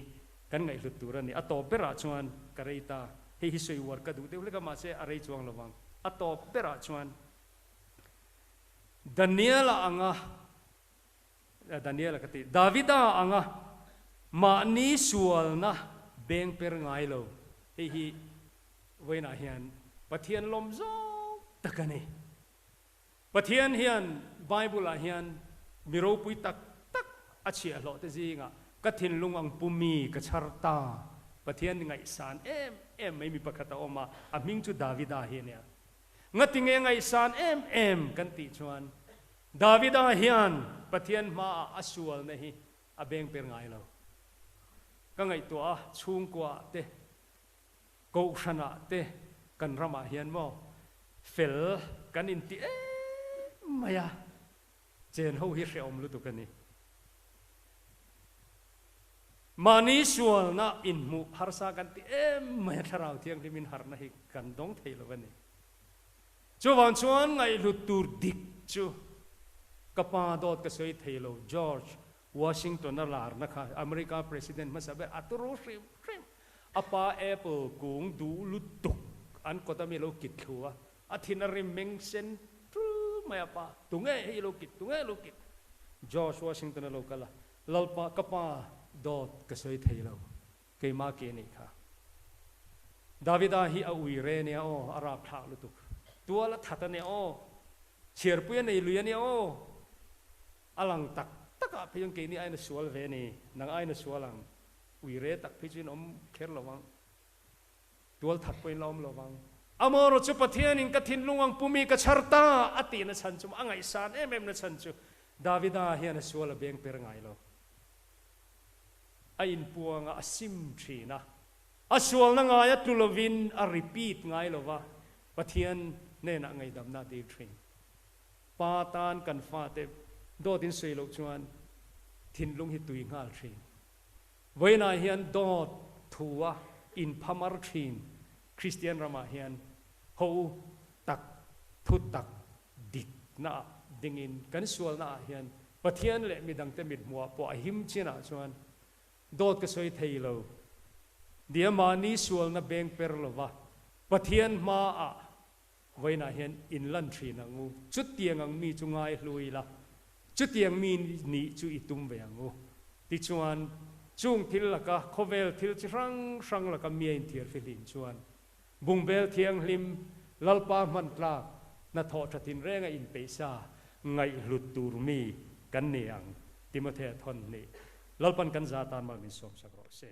kan ngaihhlut tur a ni. A tawp berah chuan ka rei ta. Hei hi sawi uar ka duh deuh hlek a, mahse a rei chuang lo vang. A tawp berah chuan Daniela anga, Daniela ka ti, Davida anga mahni sualna beng per ngai lo. Hei hi vawiinah hian Pathian lawm zawng tak a ni. Pathian hian Bible ah hian mi ropui tak tak a chhiahhlawh te zingah ka thinlung ang pu mi ka chhar ta. Pathian ngaihsan em em mai mi pakhat a awm a, a hming chu Davida hi a nia. Ngatinge ngaihsan em em kan tih chuan Davida hian Pathian hmaah a sualna hi a beng per ngai lo. Ka ngaihtuah a, chhungkuaah te Kohhranah te kan ramah hian maw fel kan inti em mai a. Chen ho hi hrehawm lutuk a ni. Mahni sualna inhmuh harsa kan ti em mai a, Thlarau Thianghlimin harhna hi kan dawng thei lo a ni. Chuvang chuan ngaihhlut tur dik chu ka pa dawt ka sawi thei lo, George Washington-a larna kha America President hmasa ber a turu hrim hrim. A pa apple kung duh lutuk an kawt ami lo kit thlu a, a thin a rim meng sen tul mai a pa, tunge hei lo kit, tunge lo kit? George Washington-a lo kal a, Lalpa ka pa dawt ka sawi thei lo, keimah ke nih kha. Davida hi a ui re nia aw, a rapthlak lutuk. Tual a that a nia aw, chhiarpui a nei lui a nia aw. A lang tak tak ah phei chuan keini aiin a sual ve a ni, nang aiin a sual ang. Ui re tak phei chuan awm kher lo ang. Tual that pawhin la awm lo vang. Amaherawh chu Pathianin ka thinlung ang pumi ka chhar ta a tihna chhan chu a ngaihsan em em na chhan chu Davida hian a sual a beng per ngai lo. A inpuang a, a sim thin a. A sualna ngai a tlu lovin a repeat ngai lo va, Pathian hnenah ngaihdamna a dil thin. Pa tan kan fate dawt in sawi loh chuan thinlung hi tui nghal thin. Vawiinah hian dawt thu a inphamar thin Kristian ramah hian ho tak thu tak dikna ah dingin kan sualna ah hian Pathian leh midangte mithmuh ah pawh a him chinah chuan dawt ka sawi thei lo. Dia mahni sualna beng per lova Pathian hma ah Vawiinah hian inlan thin ang u. Chutiang ang mi chu ngai hlu ila, chutiang mi nih chu i tum ve ang u. Tichuan, chung thil laka khawvel thil chi hrang hrang laka mi a inthiar fihlim chuan, bungbel thianghlim, Lalpa hman tlak, hnathawh tha tinrenga inpeihsa ngaihhlut tur mi kan ni ang, Timothea thawn hnih. Lalpan kan za tan mal min sawmsak rawh se.